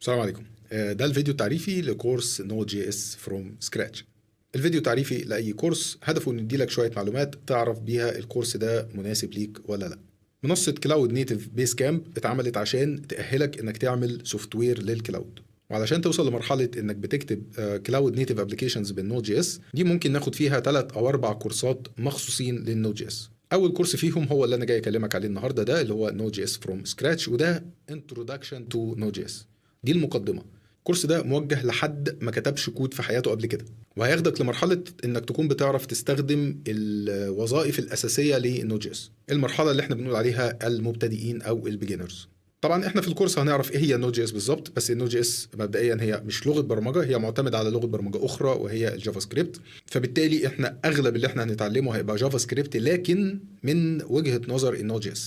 السلام عليكم. ده الفيديو التعريفي لكورس Node JS from scratch. الفيديو التعريفي لاي كورس هدفه انه يديلك شوية معلومات تعرف بيها الكورس ده مناسب ليك ولا لا. منصة Cloud Native Basecamp اتعملت عشان تاهلك انك تعمل software لل cloud، وعلشان توصل لمرحلة انك بتكتب cloud native applications بال Node JS دي ممكن ناخد فيها 3 او 4 كورسات مخصوصين لل Node JS. اول كورس فيهم هو اللي انا جاي اكلمك عليه النهارده، ده اللي هو Node JS from scratch، وده introduction to Node JS، دي المقدمة. الكورس ده موجه لحد ما كتبش كود في حياته قبل كده، وهياخدك لمرحلة انك تكون بتعرف تستخدم الوظائف الاساسية لل Node JS، المرحلة اللي احنا بنقول عليها المبتدئين او ال beginners. طبعا احنا في الكورس هنعرف ايه هي ال Node JS بالظبط، بس ال Node JS مبدئيا هي مش لغة برمجه، هي معتمدة على لغة برمجة اخرى وهي ال JavaScript، فبالتالي احنا اغلب اللي احنا هنتعلمه هيبقى JavaScript لكن من وجهه نظر ال Node JS،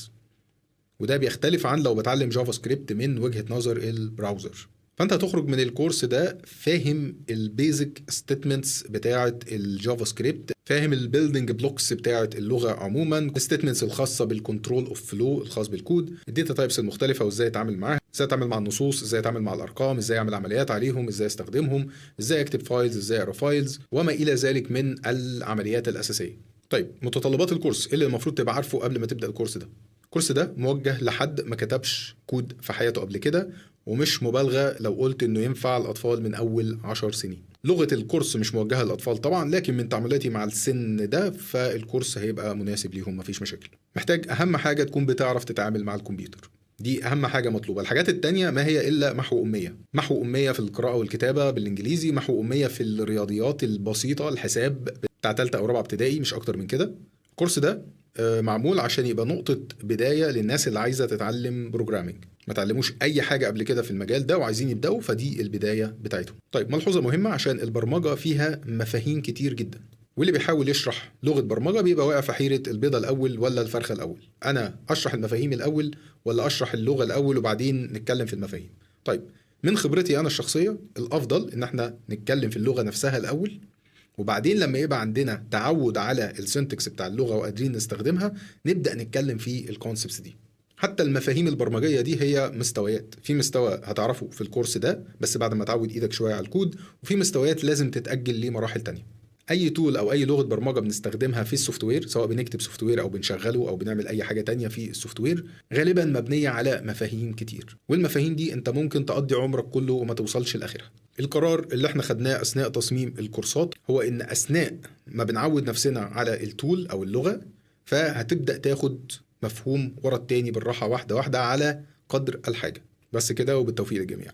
وده بيختلف عن لو بتعلم JavaScript من وجهه نظر ال browser. فانت هتخرج من الكورس ده فاهم ال basic statements بتاعه ال JavaScript، فاهم ال building blocks بتاعه اللغة عموما، ال statements الخاصة بال control of flow الخاص بالكود، ال data types المختلفة وازاي اتعامل معاها، ازاي اتعامل مع النصوص، ازاي اتعامل مع الارقام، ازاي اعمل عمليات عليهم، ازاي استخدمهم، ازاي اكتب files، ازاي اقرا files، وما الى ذلك من العمليات الاساسية. طيب متطلبات الكورس ايه اللي المفروض تبقى عارفه قبل ما تبدا الكورس ده؟ الكورس ده موجه لحد ما كتبش كود في حياته قبل كده، ومش مبالغه لو قلت انه ينفع الاطفال من اول 10 سنين. لغة الكورس مش موجهة للاطفال طبعا، لكن من تعاملاتي مع السن ده فالكورس هيبقى مناسب ليهم، مفيش مشاكل. محتاج اهم حاجة تكون بتعرف تتعامل مع الكمبيوتر، دي اهم حاجة مطلوبه. الحاجات التانية ما هي الا محو اميه، محو امية في القراءة والكتابة بالانجليزي، محو امية في الرياضيات البسيطة، الحساب بتاع ثالثة او رابعه ابتدائي، مش اكتر من كده. الكورس ده معمول عشان يبقى نقطة بداية للناس اللي عايزة تتعلم programming، ما تعلموش أي حاجة قبل كده في المجال ده وعايزين يبدأوا، فدي البداية بتاعتهم. طيب ملحوظة مهمة، عشان البرمجة فيها مفاهيم كتير جدا، واللي بيحاول يشرح لغة برمجة بيبقى واقع في حيرة البيضة الأول ولا الفرخة الأول. أنا أشرح المفاهيم الأول ولا أشرح اللغة الأول وبعدين نتكلم في المفاهيم؟ طيب من خبرتي أنا الشخصية الأفضل إن احنا نتكلم في اللغة نفسها الأول، وبعدين لما يبقى عندنا تعود على ال syntax بتاع اللغة وقادرين نستخدمها نبدا نتكلم في ال concepts دي. حتى المفاهيم البرمجيه دي هي مستويات، في مستوى هتعرفه في الكورس ده بس بعد ما تعود ايدك شوية على الكود، وفي مستويات لازم تتاجل لمراحل تانية. اي tool او اي لغة برمجة بنستخدمها في ال software، سواء بنكتب software او بنشغله او بنعمل اي حاجة تانية في ال software، غالبا مبنية على مفاهيم كتير، والمفاهيم دي انت ممكن تقضي عمرك كله وما توصلش لاخرها. القرار اللي احنا خدناه اثناء تصميم الكورسات هو ان اثناء ما بنعود نفسنا على ال tool او اللغة، فهتبدا تاخد مفهوم ورا التاني بالراحة، واحدة واحدة، على قدر الحاجة. بس كده، وبالتوفيق للجميع.